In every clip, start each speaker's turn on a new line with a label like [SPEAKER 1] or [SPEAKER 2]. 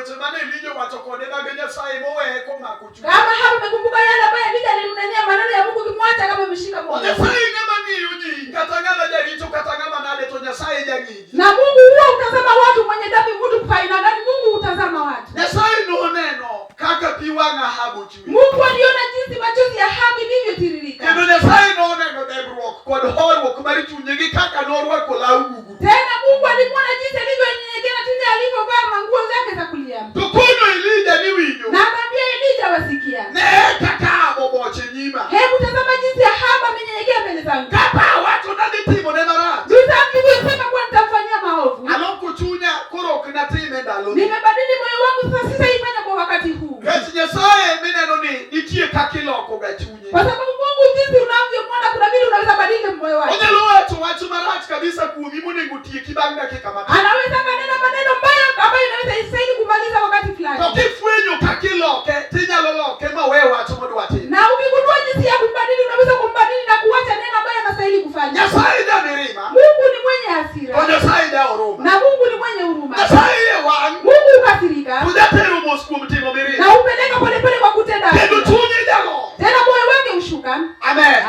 [SPEAKER 1] weche mane Elija owacho kode mag Nyasaye moweye komako chunye.
[SPEAKER 2] Kama Ahabu amekumbuka yale ambayo Elija alimnenea maneno ya Mungu kimwacha kama ameshika moyo.
[SPEAKER 1] Nyasaye ng'ama ng'iyo ji kata ng'ama jaricho kata ng'ama nade to Nyasaye jang'i ji.
[SPEAKER 2] Na Mungu huwa utazama watu, mwenye dhambi mtu kwa aina gani, Mungu hutazama watu.
[SPEAKER 1] Nyasaye noneno kaka pi wang' Ahab ochwe.
[SPEAKER 2] Mungu aliona jinsi machozi ya Ahabu ilivyotiririka.
[SPEAKER 1] Kendo Nyasaye noneno dembruok kod horuok mar chunye gi kaka norwako law gugru.
[SPEAKER 2] Tena Mungu alimwona jinsi alivyonyenyekea na jinsi alivyovaa manguo zake za kulia.
[SPEAKER 1] To kono Elija ni winjo.
[SPEAKER 2] Na akamwambia Elija, wasikia.
[SPEAKER 1] Ne kaka Ahab oboch e nyima.
[SPEAKER 2] Hebu tazama jinsi Ahabu amenyenyekea mbele zangu.
[SPEAKER 1] Kata awacho nadhi timone marach.
[SPEAKER 2] Jinsi nilivyosema kuwa nitamfanyia maovu.
[SPEAKER 1] Aloko chunya koro ok natime ndaloni.
[SPEAKER 2] Nimebadili moyo wangu sasa, sitaifanya kwa wakati huu.
[SPEAKER 1] Nikech Nyasaye mineno ni nitie kaka iloko ga chunye.
[SPEAKER 2] Kwa sababu Mungu jinsi unavyomwona, kuna vile unaweza badili moyo wake.
[SPEAKER 1] Onyalo wacho wach marach kabisa kuomi monego tieki bang' dakika matin.
[SPEAKER 2] Anaweza kanena maneno mbaya ambayo inaweza isaidi kumaliza wakati
[SPEAKER 1] To
[SPEAKER 2] fulani.
[SPEAKER 1] kifwenyo kaka iloke tinyalo loke ma we wach modwa timo.
[SPEAKER 2] Na ukigundua jinsi ya kumbadili, unaweza kumbadili na kuacha neno ambayo anastahili kufanya.
[SPEAKER 1] Nyasaye ja mirima
[SPEAKER 2] Mungu ni mwenye
[SPEAKER 1] to
[SPEAKER 2] hasira
[SPEAKER 1] Nyasaye ja huruma.
[SPEAKER 2] na Mungu ni mwenye huruma.
[SPEAKER 1] Nyasaye iye wang'
[SPEAKER 2] Mungu hukasirika
[SPEAKER 1] to jatero mos kuom timo mirima.
[SPEAKER 2] na hupeleka polepole kwa kutenda
[SPEAKER 1] Kendo
[SPEAKER 2] hasira.
[SPEAKER 1] chunye jalo.
[SPEAKER 2] Tena moyo wake hushuka.
[SPEAKER 1] Amen.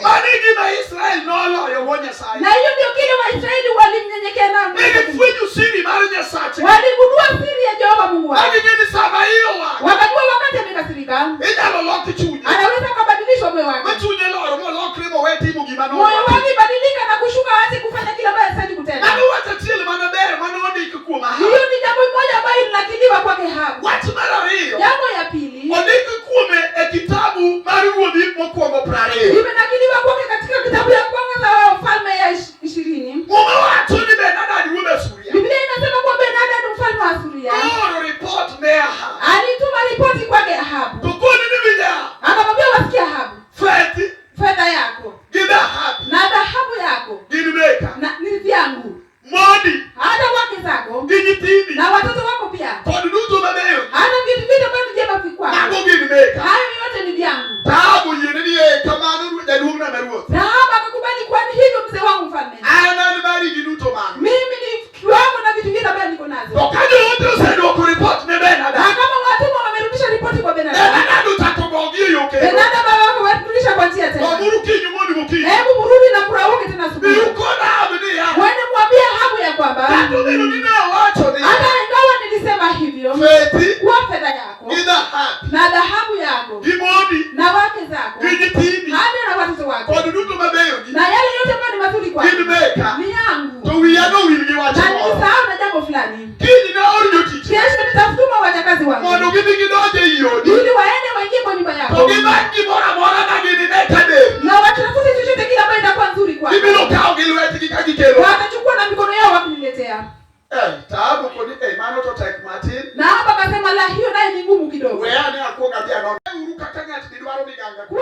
[SPEAKER 1] Mano e gima Israel noloyo go Nyasaye.
[SPEAKER 2] Na hiyo ndio kile Waisraeli walimnyenyekea nayo
[SPEAKER 1] Ne
[SPEAKER 2] Mungu.
[SPEAKER 1] gifwenyo siri mar Nyasache.
[SPEAKER 2] Waligundua siri ya Jehova Mungu wao.
[SPEAKER 1] Ma ging'e ni sama iye owang'
[SPEAKER 2] Wakajua wakati amekasirika,
[SPEAKER 1] inyalo lok chunye.
[SPEAKER 2] anaweza akabadilishwa moyo
[SPEAKER 1] Ma
[SPEAKER 2] wake.
[SPEAKER 1] chunye lor molokre mowe timo gima
[SPEAKER 2] Moyo
[SPEAKER 1] nodwa.
[SPEAKER 2] wake ibadilika na kushuka aanze kufanya kile ambayo hastahili kutenda.
[SPEAKER 1] Mano wach achiel manaber manondik kuom Ahab.
[SPEAKER 2] Hiyo ni jambo moja ambayo linakiliwa kwake Ahabu.
[SPEAKER 1] Wach mar ariyo
[SPEAKER 2] Jambo ya pili
[SPEAKER 1] ondik kuome e kitabu mar Ruodhi mokwongo 20.
[SPEAKER 2] imenakiliwa kwake katika kitabu ya kwanza ya Wafalme ya 20.
[SPEAKER 1] Muma wacho ni Ben-Hadad wuod Asuria
[SPEAKER 2] Biblia inasema kuwa Ben-Hadad mfalme wa Asuria
[SPEAKER 1] nooro ripot ne Ahab.
[SPEAKER 2] alituma ripoti kwake Ahabu,
[SPEAKER 1] To koni ni winja
[SPEAKER 2] akamwambia wasikia Ahabu,
[SPEAKER 1] fethi
[SPEAKER 2] fedha yako
[SPEAKER 1] gi dhahabu
[SPEAKER 2] na dhahabu yako
[SPEAKER 1] gin meka
[SPEAKER 2] na ni vyangu,
[SPEAKER 1] mondi
[SPEAKER 2] hata wake zako
[SPEAKER 1] gi nyithindi
[SPEAKER 2] na watoto wako pia,
[SPEAKER 1] kod duto mabeyo
[SPEAKER 2] hata vitu vyote ambavyo ni vyema vikwako,
[SPEAKER 1] mago gin meka.
[SPEAKER 2] hayo yote ni vyangu.
[SPEAKER 1] To Ahab oyiene ni ee kamano jaduong'na ma ruoth.
[SPEAKER 2] Na Ahabu akakubali, kwani hivyo mzee wangu mfalme,
[SPEAKER 1] An an mari gi duto mago.
[SPEAKER 2] mimi ni kiwango na vitu vyote ambavyo niko nazo.
[SPEAKER 1] To ka joote osedwoko ripot ne
[SPEAKER 2] Na
[SPEAKER 1] Ben-Hadad,
[SPEAKER 2] kama watumwa wamerudisha ripoti kwa Benadad,
[SPEAKER 1] Ben-Hadad ochako gogi e yo kendo.
[SPEAKER 2] Benadad baba wako wamerudisha kwa njia tena.
[SPEAKER 1] Doguru kinyu mondo gokinyi.
[SPEAKER 2] Hebu mrudi na mrauke tena asubuhi.
[SPEAKER 1] Biuru kod Ahab niya,
[SPEAKER 2] Mwende mwambie Ahabu ya kwamba
[SPEAKER 1] kata obedo ni ne awacho ni
[SPEAKER 2] hata ingawa nilisema hivyo,
[SPEAKER 1] fethi
[SPEAKER 2] kuwa fedha yako
[SPEAKER 1] gi dhahabu
[SPEAKER 2] na dhahabu yako
[SPEAKER 1] gi mondi
[SPEAKER 2] na wake zako
[SPEAKER 1] gi nyithindi
[SPEAKER 2] hata na watoto wako
[SPEAKER 1] kod duto mabeyoni
[SPEAKER 2] na yale yote ambayo ni mazuri kwako
[SPEAKER 1] gin meka
[SPEAKER 2] ni yangu,
[SPEAKER 1] to wiya nowil gi wach
[SPEAKER 2] na
[SPEAKER 1] moro.
[SPEAKER 2] nilisahau na jambo fulani.
[SPEAKER 1] Kiny naor jotich
[SPEAKER 2] Kesho nitatuma wajakazi
[SPEAKER 1] mondo
[SPEAKER 2] wangu
[SPEAKER 1] gidhi gidonj ei odi
[SPEAKER 2] ili waende waingie kwa nyumba
[SPEAKER 1] to
[SPEAKER 2] yako
[SPEAKER 1] gimany gimoro amora ma ginine ka del.
[SPEAKER 2] na watafute chochote kile ambayo itakuwa nzuri kwako,
[SPEAKER 1] Gibiro kawo gi lwetgi ka gikelo.
[SPEAKER 2] watachukua na mikono yao wakiniletea.
[SPEAKER 1] Eh, taabu kodi eh, mano to tek matin.
[SPEAKER 2] Na hapa akasema la, hiyo naye ni ngumu kidogo.
[SPEAKER 1] We ane akuong adhi anon. Uru kaka ng'atni dwaro miganga.
[SPEAKER 2] Kuwa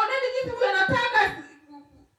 [SPEAKER 2] oneni jinsi huyu anataka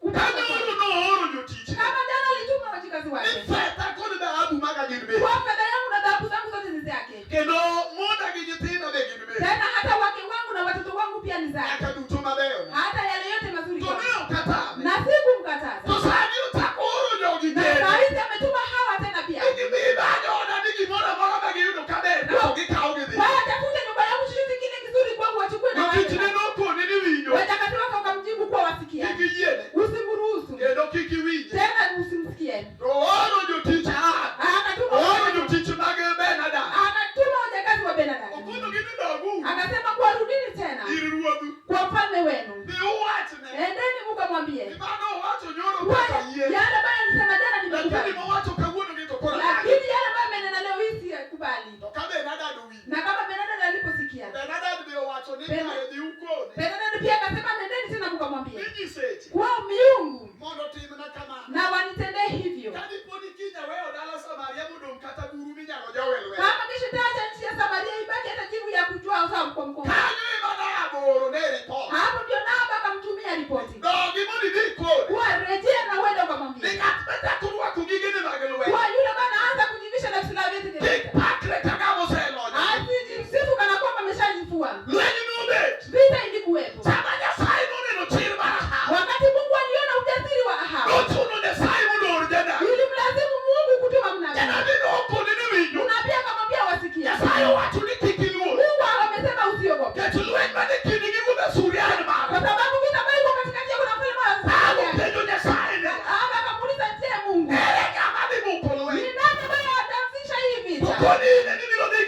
[SPEAKER 1] Ka nyoro nooro jotich.
[SPEAKER 2] kama jana alituma wajikazi
[SPEAKER 1] Ni
[SPEAKER 2] wake
[SPEAKER 1] fedha kod dhahabu maga gin meka.
[SPEAKER 2] kwa fedha yangu na dhahabu zangu zote ni zake,
[SPEAKER 1] Kendo monda gi nyithinda be gin meka.
[SPEAKER 2] tena hata wake wangu na watoto wangu pia ni zake,
[SPEAKER 1] Nyaka duto mabeyo.
[SPEAKER 2] hata yale yote mazuri
[SPEAKER 1] To
[SPEAKER 2] kwangu.
[SPEAKER 1] ne ok atame.
[SPEAKER 2] Na sikumkataza.
[SPEAKER 1] To sani ochako oro jogi
[SPEAKER 2] Na
[SPEAKER 1] kendo.
[SPEAKER 2] saa hizi ametuma hawa tena pia
[SPEAKER 1] Ni gidhi manyo oda ni gimoro amora ma giyudo ka ber to gikawo gidhi.
[SPEAKER 2] watafute nyumba yangu chochote kile kizuri kwangu wachukue na
[SPEAKER 1] Jotich ne
[SPEAKER 2] waende.
[SPEAKER 1] nokone ni winjo.
[SPEAKER 2] Wajakazi wake wakamjibu kuwa wasikia,
[SPEAKER 1] Kik iyiene.
[SPEAKER 2] usimruhusu
[SPEAKER 1] Kendo kik iwinje.
[SPEAKER 2] tena, usimsikie.
[SPEAKER 1] To ooro jotich Ahab.
[SPEAKER 2] Akatuma
[SPEAKER 1] Ooro jotich mag Ben-Hadad.
[SPEAKER 2] akatuma wajakazi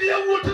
[SPEAKER 1] gi yawuot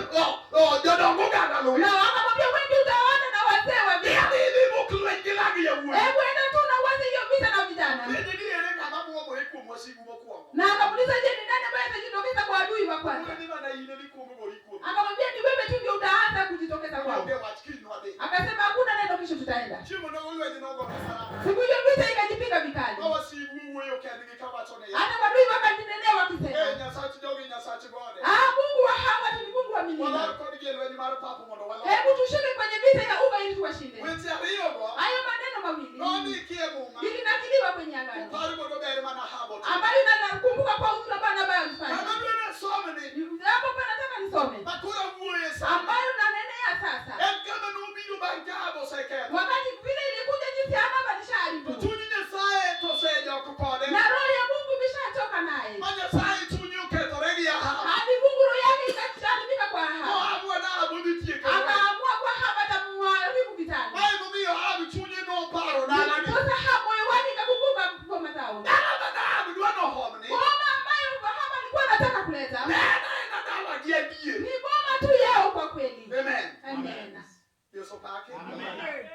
[SPEAKER 1] jodong oganda lweny.
[SPEAKER 2] Na akamwambia wewe ndio utaona na wazee wa vita.
[SPEAKER 1] Idhi idhi mok lweny gi lag yawuoyi.
[SPEAKER 2] Hebu enda tu na uanze hiyo vita na vijana.
[SPEAKER 1] Penje ni ere ng'ama muomore kuom wasigu mokwongo.
[SPEAKER 2] Na akamuuliza, je, ni nani ambaye atajitokeza kwa adui wa kwanza?
[SPEAKER 1] Wuone ni mana in ema ikuongo gori kuome.
[SPEAKER 2] Akamwambia ni wewe tu ndio utaanza kujitokeza kwao.
[SPEAKER 1] Onge wach kiny nwadhi.
[SPEAKER 2] Akasema hakuna neno, kesho tutaenda.
[SPEAKER 1] Chieng' onogo lweny nogore salama.
[SPEAKER 2] Siku hiyo vita ikajipiga vikali,
[SPEAKER 1] Ma wasigu wuoyo kendgi kawacho niya.
[SPEAKER 2] hata wadui wakajinenea
[SPEAKER 1] "Eh,
[SPEAKER 2] wakisema,
[SPEAKER 1] Nyasach jogi Nyasach gode.
[SPEAKER 2] ah, Mungu wa hawa tu ni Mungu wa
[SPEAKER 1] Walar
[SPEAKER 2] milima,
[SPEAKER 1] kodgi e lweny mar pap mondo walo.
[SPEAKER 2] hebu tushuke kwenye vita ya uga ili tuwashinde.
[SPEAKER 1] Weche ariyogo
[SPEAKER 2] Hayo maneno mawili
[SPEAKER 1] nondiki e Muma.
[SPEAKER 2] ilinakiliwa kwenye agano
[SPEAKER 1] Kupar godo ber mana Ahab otimo.
[SPEAKER 2] ambayo nakumbuka kwa uzuri ambayo ambayo alifanya.
[SPEAKER 1] Kama dwa nasomni,
[SPEAKER 2] Hapo pa nataka nisome
[SPEAKER 1] ma koro awuoye sani.
[SPEAKER 2] ambayo nanenea sasa,
[SPEAKER 1] En kama nobiro bang' ka Ahab oseketho.
[SPEAKER 2] wakati vile ilikuja jinsi Ahab
[SPEAKER 1] To
[SPEAKER 2] alishaharibu
[SPEAKER 1] chuny Nyasaye to osejok kode.
[SPEAKER 2] na roho ya Mungu imeshachoka naye,
[SPEAKER 1] Ma Nyasaye chunye okethore gi Ahab.
[SPEAKER 2] hadi Mungu roho yake ikaharibika kwa Ahab.
[SPEAKER 1] Moamua ni Ahab odhi tieke lweny.
[SPEAKER 2] Akaamua kwa Ahab atamharibu vitani.
[SPEAKER 1] Ma emomiyo Ahab chunye noparo dalane.
[SPEAKER 2] Ndiposa Ahab moyo wake ikakumbuka ngoma zao,
[SPEAKER 1] Dala ma Ahab dwa nohomni.
[SPEAKER 2] boma ambayo Ahab alikuwa anataka kuleta
[SPEAKER 1] Ne en aena dalagi adier.
[SPEAKER 2] ni boma tu yao kwa kweli.
[SPEAKER 1] Amen.
[SPEAKER 2] Amen.
[SPEAKER 1] Yesu opaki.
[SPEAKER 3] Amen.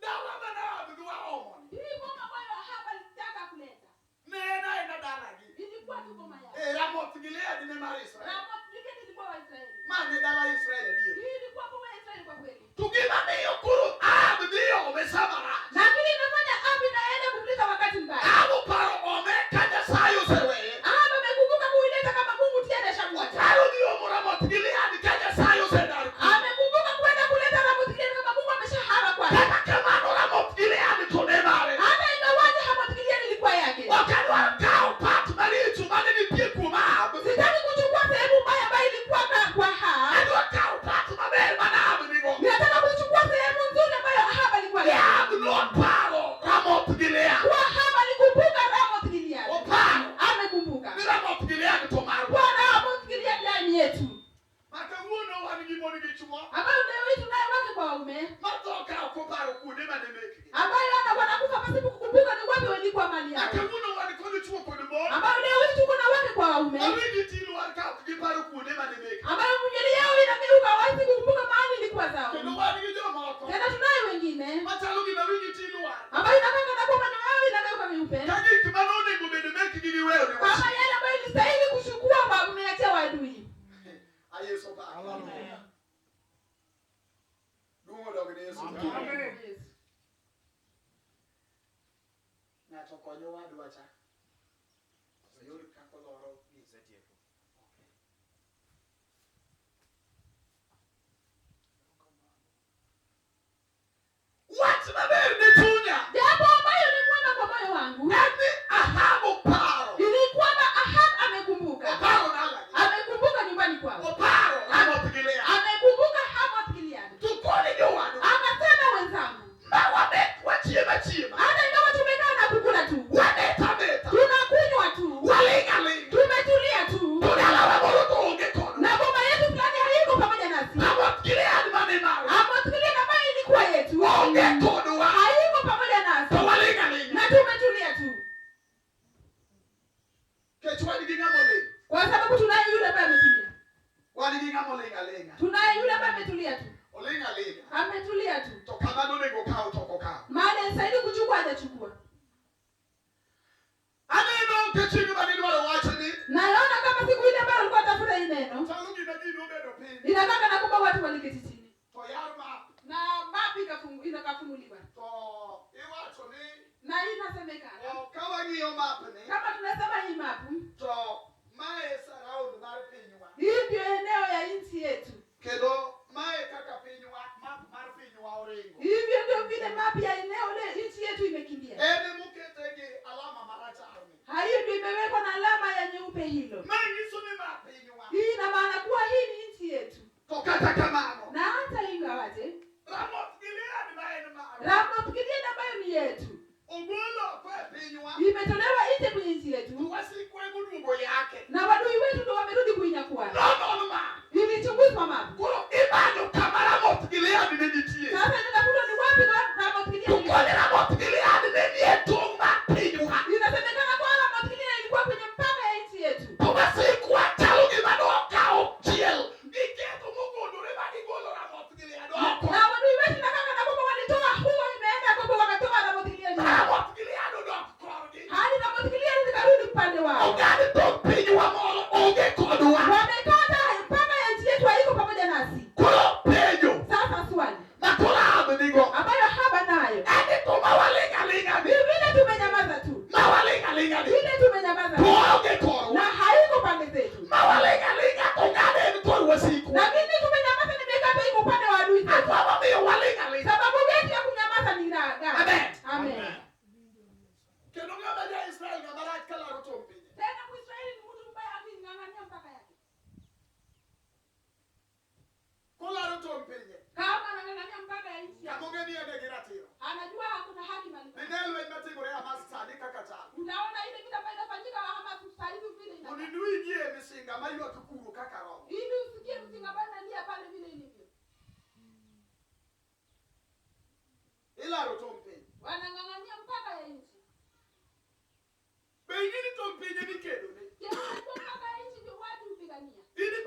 [SPEAKER 1] Dala ma Ahab dwa omoni.
[SPEAKER 2] Hii boma ambayo Ahab alitaka kuleta
[SPEAKER 1] Ne en aena dalagi.
[SPEAKER 2] ilikuwa tu boma yao.
[SPEAKER 1] Eh, Ramoth Gilead ne mar Israel.
[SPEAKER 2] Ramoth Gilead ilikuwa Waisraeli.
[SPEAKER 1] Ma ne dala Israel adier.
[SPEAKER 2] Hii ilikuwa boma ya Israeli kwa kweli.
[SPEAKER 1] To gima miyo koro Ahab dhi ome sama rach.
[SPEAKER 2] Na kile inafanya Ahab inaenda kumleta wakati mbaya.
[SPEAKER 1] Ahab oparo ome ka Nyasaye oseweye.
[SPEAKER 2] Ahab amekumbuka kuileta kama Mungu tayari ashamwacha.
[SPEAKER 1] Oparo dhi omo Ramoth Gilead ka Nyasaye osedar.
[SPEAKER 2] Amekumbuka kwenda kuleta Ramoth Gilead kama Mungu ameshahama kwake.
[SPEAKER 1] Kata kamano Ramoth Gilead to ne mare.
[SPEAKER 2] Hata ingawaje Ramoth Gilead ilikuwa yake.
[SPEAKER 1] Ok adwar kawo part maricho mane nitie kuom Ahab.
[SPEAKER 2] Sitaki kuchukua sehemu mbaya ambayo ilikuwa kwa Ahab.
[SPEAKER 1] Adwa kawo part maber mane Ahab nigo.
[SPEAKER 2] Ninataka kuchukua sehemu nzuri ambayo Ahab alikuwa nayo.
[SPEAKER 1] Ahab noparo Ramoth Gilead.
[SPEAKER 2] Kwa Ahab alikumbuka Ramoth Gilead.
[SPEAKER 1] Oparo
[SPEAKER 2] Amekumbuka.
[SPEAKER 1] ni Ramoth Gilead to marwa.
[SPEAKER 2] Kwa Ramoth Gilead ndani yetu.
[SPEAKER 1] Ma kawuono wan gi mon gi chwo
[SPEAKER 2] Ambayo leo hii tunayo wake kwa waume.
[SPEAKER 1] matho ka ok oparo kuonde mane mekgi.
[SPEAKER 2] Ambayo hata wanakufa pasipo kukumbuka ni wapi walikuwa mali
[SPEAKER 1] Ma
[SPEAKER 2] yao.
[SPEAKER 1] kawuono wan kod chwo kod mon
[SPEAKER 2] Ambayo leo hii tuko na wake kwa waume.
[SPEAKER 1] ma wigi ti lwar ka ok giparo kuonde mane mekgi.
[SPEAKER 2] Ambayo miili yao inageuka hawezi kukumbuka mahali ilikuwa zao.
[SPEAKER 1] Kendo wan gi jomoko
[SPEAKER 2] Tena tunayo wengine
[SPEAKER 1] machalo gima wigi ti lwar
[SPEAKER 2] ambayo inakaa kana kwamba nyoyo yao inageuka meupe.
[SPEAKER 1] ka gik manonego bed mekgi giweyo ne
[SPEAKER 2] Kama
[SPEAKER 1] wasik.
[SPEAKER 2] yale ambayo ilistahili kuchukua wameachia waadui.
[SPEAKER 1] A Yesu opaki. Duong' odog ne Yesu.
[SPEAKER 3] Amen.
[SPEAKER 2] Yes.
[SPEAKER 1] Ng'ato konyo wadwa cha. Oyud kaka oloro gik. Wach maber ne chunya
[SPEAKER 2] Jambo ambayo ni mwema kwa moyo wangu
[SPEAKER 1] en ni Ahab oparo.
[SPEAKER 2] ili kwamba Ahab amekumbuka,
[SPEAKER 1] Oparo dalagi.
[SPEAKER 2] amekumbuka nyumbani kwao,
[SPEAKER 1] Oparo Ramoth Gilead.
[SPEAKER 2] amekumbuka Ramoth Gilead.
[SPEAKER 1] To koni jowadwa
[SPEAKER 2] Akasema wenzangu,
[SPEAKER 1] ma wabet wachiemo achiema.
[SPEAKER 2] hata ingawa tumekaa na kukula tu,
[SPEAKER 1] Wabet abeta.
[SPEAKER 2] tunakunywa tu,
[SPEAKER 1] Waling' aling'a.
[SPEAKER 2] tumetulia tu,
[SPEAKER 1] To dalawa moro to onge kodwa.
[SPEAKER 2] na boma yetu fulani haiko pamoja nasi.
[SPEAKER 1] Ramoth Gilead mane marwa.
[SPEAKER 2] Ramoth Gilead ambayo ilikuwa yetu
[SPEAKER 1] Onge kodwa.
[SPEAKER 2] haiko pamoja
[SPEAKER 1] To
[SPEAKER 2] nasi,
[SPEAKER 1] waling' aling'a.
[SPEAKER 2] na tumetulia tu,
[SPEAKER 1] Kech wan gi ng'ama oling'.
[SPEAKER 2] kwa sababu tunaye yule ambaye ametulia,
[SPEAKER 1] Wan gi ng'ama oling' aling'a.
[SPEAKER 2] tunaye yule ambaye ametulia tu,
[SPEAKER 1] Oling' aling'a.
[SPEAKER 2] ametulia tu,
[SPEAKER 1] To kama nonego kaw to ok okaw.
[SPEAKER 2] maana alistahili kuchukua hajachukua.
[SPEAKER 1] Aneno ka chieng' mane idwaro wachni,
[SPEAKER 2] Naona kama siku ile ambayo alikuwa atafuta hii neno,
[SPEAKER 1] chalo gima ji nobedo piny.
[SPEAKER 2] inakaa kana kwamba watu waliketi chini
[SPEAKER 1] To yar map,
[SPEAKER 2] na mapi inakafunguliwa,
[SPEAKER 1] to iwacho ni
[SPEAKER 2] na hii inasemekana
[SPEAKER 1] o, ka wang'iyo mapni,
[SPEAKER 2] kama tunasema hii mapu,
[SPEAKER 1] to mae surround mar pinywa.
[SPEAKER 2] hii ndio eneo ya nchi yetu,
[SPEAKER 1] Kendo mae kaka pinywa, map mar pinywa oringo.
[SPEAKER 2] hivyo ndio vile mapi ya eneo le nchi yetu imekimbia.
[SPEAKER 1] En emokete gi alama maracharni.
[SPEAKER 2] Hiyo ndio imewekwa na alama ya nyeupe hilo.
[SPEAKER 1] Ma nyiso ni ma pinywa.
[SPEAKER 2] Hii ina maana kuwa hii ni nchi yetu,
[SPEAKER 1] To kata kamano,
[SPEAKER 2] na hata ingawaje
[SPEAKER 1] Ramoth Gilead ma en marwa,
[SPEAKER 2] Ramoth Gilead ambayo ni yetu
[SPEAKER 1] ogol oko e pinywa,
[SPEAKER 2] imetolewa nje kwenye nchi
[SPEAKER 1] to
[SPEAKER 2] yetu,
[SPEAKER 1] wasikwa emoduogo yake.
[SPEAKER 2] na wadui wetu ndio wamerudi kuinyakua.
[SPEAKER 1] Nonon ma.
[SPEAKER 2] Ilichunguzwa mapu.
[SPEAKER 1] Koro imanyo kama Ramoth Gilead ne nitie.
[SPEAKER 2] Sasa inatafutwa ni wapi Ramoth
[SPEAKER 1] To
[SPEAKER 2] Gilead ilikuwa.
[SPEAKER 1] koni Ramoth Gilead ne nie tong' mar pinywa.
[SPEAKER 2] Inasemekana kwa Ramoth Gilead ilikuwa kwenye mpaka ya nchi yetu,
[SPEAKER 1] To wasikwa chalo gima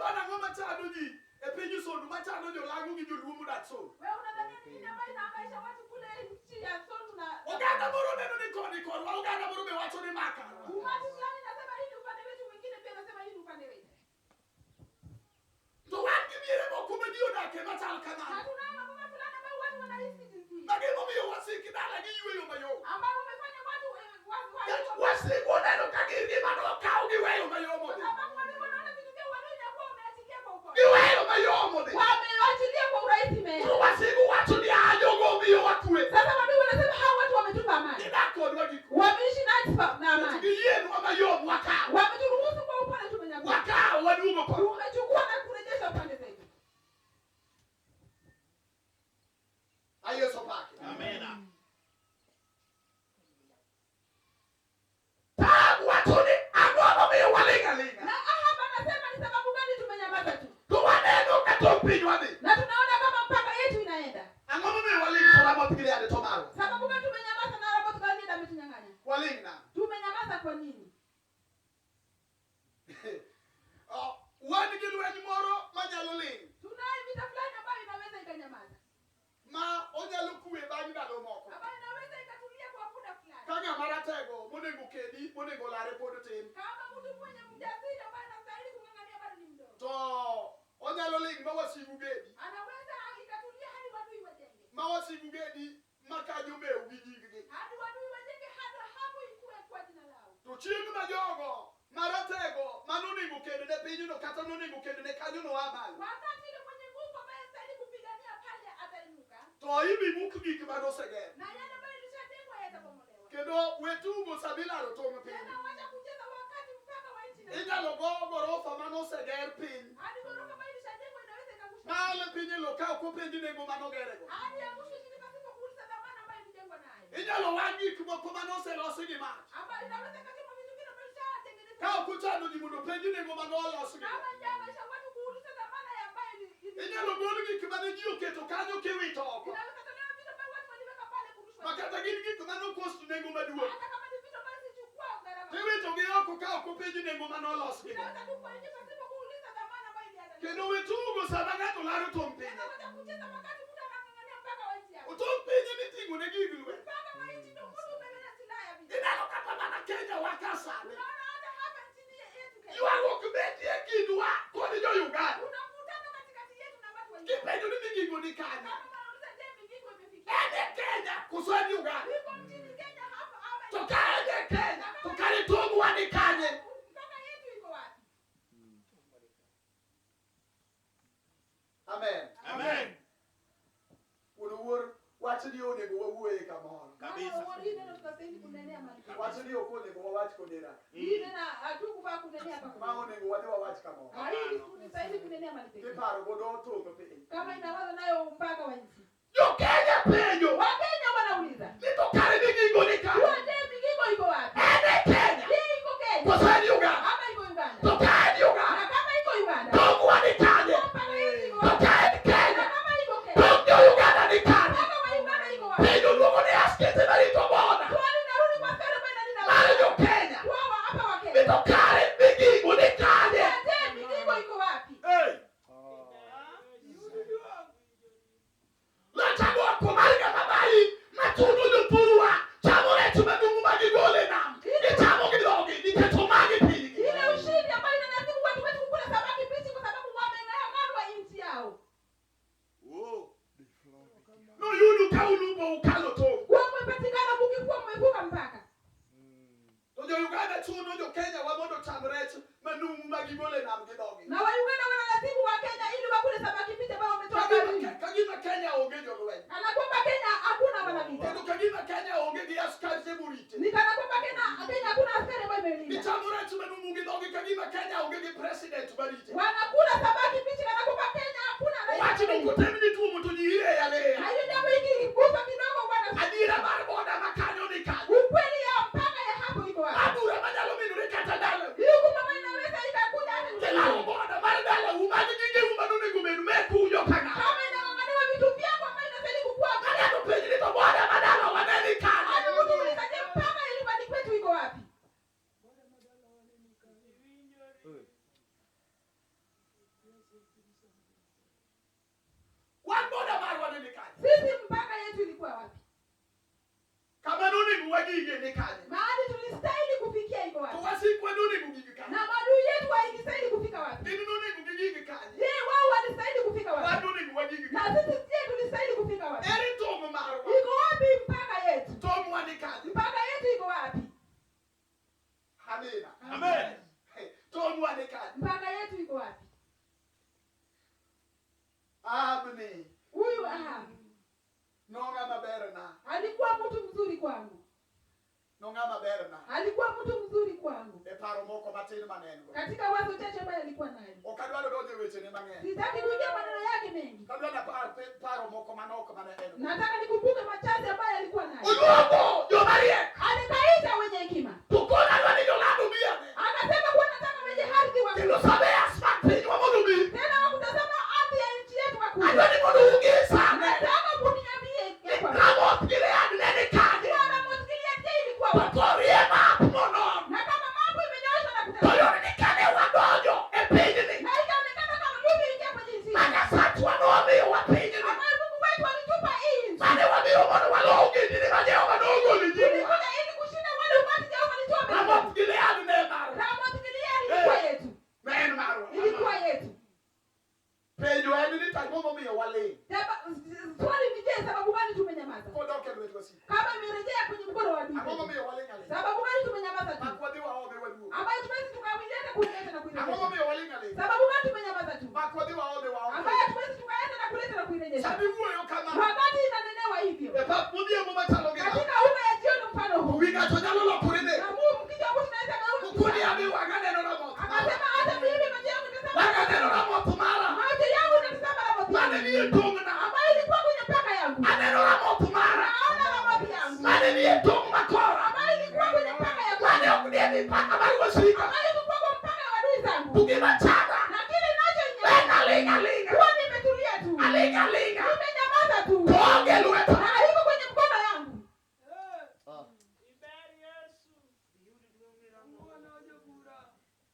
[SPEAKER 1] Iparo ang'o machando ji e piny Sondu machando jolago gi joluo modak Sondu?
[SPEAKER 2] Wewe unadhania ni nini ambayo inahangaisha watu kule nchi ya Sondu na
[SPEAKER 1] Oganda moro neno ni koni korwa, oganda moro be wacho ni ma karwa.
[SPEAKER 2] umati fulani nasema hii ni upande wetu, mwingine pia nasema hii ni upande wetu.
[SPEAKER 1] To wan gi miere moko ma ji odake machal
[SPEAKER 2] Na
[SPEAKER 1] kamano.
[SPEAKER 2] tunayo maboma fulani ambayo watu wanaishi jinsi hii,
[SPEAKER 1] Ma gimomiyo wasik dala gi yweyo mayom.
[SPEAKER 2] ambayo umefanya watu
[SPEAKER 1] Nikech wasigu oneno ka girgi manokaw giweyo mayom
[SPEAKER 2] kwa
[SPEAKER 1] odhi.
[SPEAKER 2] sababu wale wanaona vitu vyao walionyakuwa wameachilia kwa upole,
[SPEAKER 1] Giweyo mayom odhi.
[SPEAKER 2] wameachilia kwa urahisi imeenda.
[SPEAKER 1] Koro wasigu wacho ni "Ah, jogo omiyo wakwe.
[SPEAKER 2] Sasa wadui wanasema hao watu wametupa amani,
[SPEAKER 1] Gidak kodwa gi kwe.
[SPEAKER 2] wameishi nasi na amani,
[SPEAKER 1] Giyienwa mayom wakaw.
[SPEAKER 2] wameturuhusu kwa upole, tumenyakua,
[SPEAKER 1] Wakaw waduogo korwa.
[SPEAKER 2] tumechukua na kurejesha upande zetu.
[SPEAKER 1] Ayeso pake.
[SPEAKER 3] Amina.
[SPEAKER 1] Tag wacho ni ang'o momiyo waling' aling'a?
[SPEAKER 2] Na Ahab anasema ni sababu gani tumenyamaza tu,
[SPEAKER 1] To waneno ka tong' pinywa dhi.
[SPEAKER 2] na tunaona kama mpaka yetu inaenda.
[SPEAKER 1] Ang'o momiyo waling' to Ramoth Gilead to marwa?
[SPEAKER 2] Sababu gani tumenyamaza na Ramoth Gilead ametunyang'anya?
[SPEAKER 1] Waling' nang'o?
[SPEAKER 2] Tumenyamaza kwa nini?
[SPEAKER 1] Oh, wan gi lweny moro manyalo ling'
[SPEAKER 2] Tunayo vita fulani ambayo inaweza ikanyamaza,
[SPEAKER 1] ma onyalo kwe bang' ndalo moko.
[SPEAKER 2] ambayo inaweza ikatulia kwa muda fulani,
[SPEAKER 1] Ka ng'ama ratego monego kedi monego lare pod tin
[SPEAKER 2] kama mtu mwenye mjasiri ambaye anastahili kung'ang'ania bado ni mdogo,
[SPEAKER 1] to onyalo ling' ma wasigu gedi
[SPEAKER 2] anaweza ikatulia hadi wadui wajenge,
[SPEAKER 1] ma wasigu gedi ma kanyo mew gi nying-gi.
[SPEAKER 2] hadi wadui wajenge, hadi hapo ikue kwa jina lao.
[SPEAKER 1] To chieng' ma jogo maratego manonego ked ne pinyno kata nonego ked ne kanyono a malo
[SPEAKER 2] Wakati ile mwenye nguvu ambaye anastahili kupigania pale atainuka,
[SPEAKER 1] to ibi muk gik manoseger.
[SPEAKER 2] na yale ambayo ilishajengwa yatabomolewa.
[SPEAKER 1] Kendo we tugo samilaro tong' piny.
[SPEAKER 2] Tena wacha kucheza wakati mpaka wa nchi na
[SPEAKER 1] Inyalo go gorofa manoseger piny
[SPEAKER 2] hadi ghorofa ambayo ilishajengwa inaweza ikaangushwa
[SPEAKER 1] maole piny e lo ka ok openj nengo manogerego.
[SPEAKER 2] hadi angushwe chini pasipo kuuliza dhamana ambayo ilijengwa nayo,
[SPEAKER 1] Inyalo wang' gik moko manoselosi gi mach
[SPEAKER 2] ambayo inaweza ikachoma vitu vingine ambavyo ilishatengenezwa.
[SPEAKER 1] ka ok ochando ji mondo openj nengo manolosgi.
[SPEAKER 2] Kama haijaangaisha watu kuuliza dhamana ya ambayo
[SPEAKER 1] Inyalo gol gik mane ji oketo kanyo kiwito oko
[SPEAKER 2] inaweza tolewa vitu ambavyo watu waliweka pale kurushwa
[SPEAKER 1] ma
[SPEAKER 2] chini.
[SPEAKER 1] kata gin gik manokost nengo maduong'
[SPEAKER 2] Hata kama ni vitu ambavyo sichukua gharama,
[SPEAKER 1] tiwitogi oko ka ok openj nengo manolosgi.
[SPEAKER 2] inaweza tupwa nje pasipo kuuliza dhamana ambayo iliandaliwa.
[SPEAKER 1] Kendo we tugo sama ng'ato laro tong'
[SPEAKER 2] Tena
[SPEAKER 1] pinye.
[SPEAKER 2] wacha kucheza wakati mtu anang'ang'ania mpaka wa nchi yake.
[SPEAKER 1] Tong' pinye miting'o ne gig lweny.
[SPEAKER 2] Mpaka wa nchi ndio mtu umebeba silaha ya vita.
[SPEAKER 1] Ineno kata mana Kenya wa ka sani.
[SPEAKER 2] Unaona hata hapa nchini yetu Kenya.
[SPEAKER 1] Ywaruok betie kindwa kod jo Uganda.
[SPEAKER 2] Kuna mvutano katikati yetu na watu wa Uganda.
[SPEAKER 1] Kipenjo ni migingo ni kanye.
[SPEAKER 2] Kama wanauliza je, migingo imefikia?
[SPEAKER 1] En e Kenya koso en Uganda?
[SPEAKER 2] Iko nchini Kenya hapa ama
[SPEAKER 1] To ka en e Kenya to kare tong'wa ni kanye?
[SPEAKER 2] mpaka yetu iko wapi?
[SPEAKER 1] Amen.
[SPEAKER 3] Amen.
[SPEAKER 1] Wuon wuor wach ni onego wawuoye kamoro.
[SPEAKER 3] Kabisa.
[SPEAKER 2] Maana uone hii neno tunastahili kunenea mahali pengine.
[SPEAKER 1] Wach ni ok onego wawach kodera.
[SPEAKER 2] Hii neno hatukufaa kunenea hapa.
[SPEAKER 1] Ma onego wadhi wawach kamoro.
[SPEAKER 2] Ah, hii tunastahili kunenea mahali pengine.
[SPEAKER 1] Kiparo godo tong' piny.
[SPEAKER 2] Kama inawaza nayo mpaka wa nchi.
[SPEAKER 1] Jo Kenya penjo
[SPEAKER 2] Wakenya wanauliza.
[SPEAKER 1] ni to kare migingo ni kanye?
[SPEAKER 2] Huwa je, migingo iko wapi?
[SPEAKER 1] En e Kenya
[SPEAKER 2] Je, iko Kenya
[SPEAKER 1] koso en Uganda?
[SPEAKER 2] ama iko Uganda?
[SPEAKER 1] To ka en Uganda
[SPEAKER 2] Na kama iko Uganda,
[SPEAKER 1] tong'wa ni kanye?
[SPEAKER 2] mpaka yetu iko
[SPEAKER 1] To
[SPEAKER 2] wapi?
[SPEAKER 1] ka en Kenya
[SPEAKER 2] Na kama iko Kenya,
[SPEAKER 1] tong' jo Uganda ni kanye?
[SPEAKER 2] mpaka wa Uganda iko wapi?
[SPEAKER 1] Penjo luongo ni askeche marito boda
[SPEAKER 2] Swali narudi kwa askari ambaye analinda
[SPEAKER 1] mar jo Kenya
[SPEAKER 2] wao hapa wa
[SPEAKER 1] ni
[SPEAKER 2] Kenya.
[SPEAKER 1] to kare migingo ni kanye?
[SPEAKER 2] Na je, migingo iko wapi?
[SPEAKER 1] Hey. Wan boda marwa ne ni kanye?
[SPEAKER 2] Sisi mpaka yetu ilikuwa wapi?
[SPEAKER 1] Kama nonego wagige ni kanye?
[SPEAKER 2] Mahali tulistahili kufikia iko
[SPEAKER 1] To
[SPEAKER 2] wapi?
[SPEAKER 1] wasikwa nonego gigi
[SPEAKER 2] Na
[SPEAKER 1] kanye?
[SPEAKER 2] maadui yetu waingistahili kufika wapi?
[SPEAKER 1] Gin nonego gigigi kanye?
[SPEAKER 2] Je, wao walistahili kufika
[SPEAKER 1] Wan
[SPEAKER 2] wapi?
[SPEAKER 1] nonego wagigi
[SPEAKER 2] Na
[SPEAKER 1] kanye?
[SPEAKER 2] sisi je, tulistahili kufika wapi?
[SPEAKER 1] Ere tong' marwa?
[SPEAKER 2] Iko wapi mpaka yetu?
[SPEAKER 1] Tong'wa ni kanye?
[SPEAKER 2] Mpaka yetu iko wapi?
[SPEAKER 1] Amina.
[SPEAKER 3] Amen.
[SPEAKER 1] Hey, Tong'wa ni kanye?
[SPEAKER 2] Mpaka yetu iko wapi?
[SPEAKER 1] Ahab ni
[SPEAKER 2] Huyu Ahabu
[SPEAKER 1] nong'ama berna.
[SPEAKER 2] alikuwa mtu mzuri kwangu,
[SPEAKER 1] Nong'ama berna.
[SPEAKER 2] alikuwa mtu mzuri kwangu
[SPEAKER 1] E paro moko matin mane en go.
[SPEAKER 2] katika wazo chache ambayo alikuwa nayo.
[SPEAKER 1] Ok adwaro donjo e wechene mang'eny.
[SPEAKER 2] Sitaki kuingia maneno yake mengi,
[SPEAKER 1] Adwaro napar paro moko manok mane en go.
[SPEAKER 2] nataka nikumbuke machache ambayo alikuwa nayo.
[SPEAKER 1] Oluongo joma riek.
[SPEAKER 2] Alikaita wenye hekima,
[SPEAKER 1] To koro adwa ni jolando biyane.
[SPEAKER 2] akasema kuwa nataka wenye ardhi wa
[SPEAKER 1] Kendo surveyors mag pinywa mondo obi.
[SPEAKER 2] tena wakutazama ardhi ya nchi yetu wakuje.
[SPEAKER 1] Adwa ni mondo ung'isane.
[SPEAKER 2] Nataka muniambie
[SPEAKER 1] Ni
[SPEAKER 2] ya kwamba
[SPEAKER 1] Ramoth Gilead ne ni kanye.
[SPEAKER 2] kuwa Ramoth Gilead je, ilikuwa
[SPEAKER 1] To
[SPEAKER 2] wapi?
[SPEAKER 1] korie map monon.
[SPEAKER 2] Na kama mambo imenyooshwa na
[SPEAKER 1] To
[SPEAKER 2] kutazama
[SPEAKER 1] yud ni kane wadonjo e pinyni.
[SPEAKER 2] na ikaonekana kama tulivyoingia kwenye nchi
[SPEAKER 1] Ma Nyasachwa nomiyowa pinyni.
[SPEAKER 2] ambayo Mungu wetu alitupa hii nchi.
[SPEAKER 1] Mane wabiro mondo walo ogendini ma Jehova nogolo e nyimwa.
[SPEAKER 2] Tulikuja ili kushinda wale umati Jehova alitoa mbele
[SPEAKER 1] Ramoth
[SPEAKER 2] zetu.
[SPEAKER 1] Gilead ne marwa.
[SPEAKER 2] Ramoth Gilead ilikuwa yetu,
[SPEAKER 1] Ne en marwa.
[SPEAKER 2] ilikuwa yetu.
[SPEAKER 1] Penjo en ni to ang'o momiyo waling'
[SPEAKER 2] Swali ni je, sababu gani tumenyamaza?
[SPEAKER 1] kodok e lwet wasigu?
[SPEAKER 2] Kama imerejea kwenye mkono wa adui
[SPEAKER 1] Ang'o
[SPEAKER 2] zetu.
[SPEAKER 1] momiyo waling' aling'a?
[SPEAKER 2] Sababu gani tumenyamaza tu?
[SPEAKER 1] Mak wadhi waome waduogi.
[SPEAKER 2] Ambayo tuwezi tukaileta kuileta na
[SPEAKER 1] Ang'o
[SPEAKER 2] kuirejesha.
[SPEAKER 1] momiyo waling' aling'a?
[SPEAKER 2] Sababu gani tumenyamaza tu?
[SPEAKER 1] Mak wadhi waome waome.
[SPEAKER 2] Ambayo hatuwezi tukaenda na kuleta na kuirejesha.
[SPEAKER 1] Sama iwuoyo kama
[SPEAKER 2] Wakati inanenewa hivyo,
[SPEAKER 1] e pap modhiambo machalo gi ma.
[SPEAKER 2] katika uma ya jioni mfano huu,
[SPEAKER 1] Wi ng'ato nyalo lokore ne.
[SPEAKER 2] na Mungu mkija huku tunaweza geuka.
[SPEAKER 1] Kukuni abi wang'a neno Ramoth.
[SPEAKER 2] Akasema hata mimi macho yangu itazama,
[SPEAKER 1] Wang'a neno Ramoth mara.
[SPEAKER 2] macho yangu inatazama Ramoth
[SPEAKER 1] Mane
[SPEAKER 2] yangu
[SPEAKER 1] ni e tong'na.
[SPEAKER 2] ambayo ilikuwa kwenye mpaka yangu.
[SPEAKER 1] Aneno Ramoth mara.
[SPEAKER 2] Naona Ramoth yangu
[SPEAKER 1] Mane ni e tong' makora.
[SPEAKER 2] ambayo ilikuwa kwenye mpaka ya
[SPEAKER 1] Mane
[SPEAKER 2] kwangu,
[SPEAKER 1] ok ni e mipaka mar wasika.
[SPEAKER 2] ambayo ilikuwa kwa mpaka ya adui zangu,
[SPEAKER 1] To gima chanda
[SPEAKER 2] na kile
[SPEAKER 1] en
[SPEAKER 2] ninachonyamaza
[SPEAKER 1] aling' aling'a.
[SPEAKER 2] kuwa nimetulia tu,
[SPEAKER 1] Aling' aling'a.
[SPEAKER 2] nimenyamaza tu,
[SPEAKER 1] To onge lweta.
[SPEAKER 2] na haiko kwenye mkono yangu.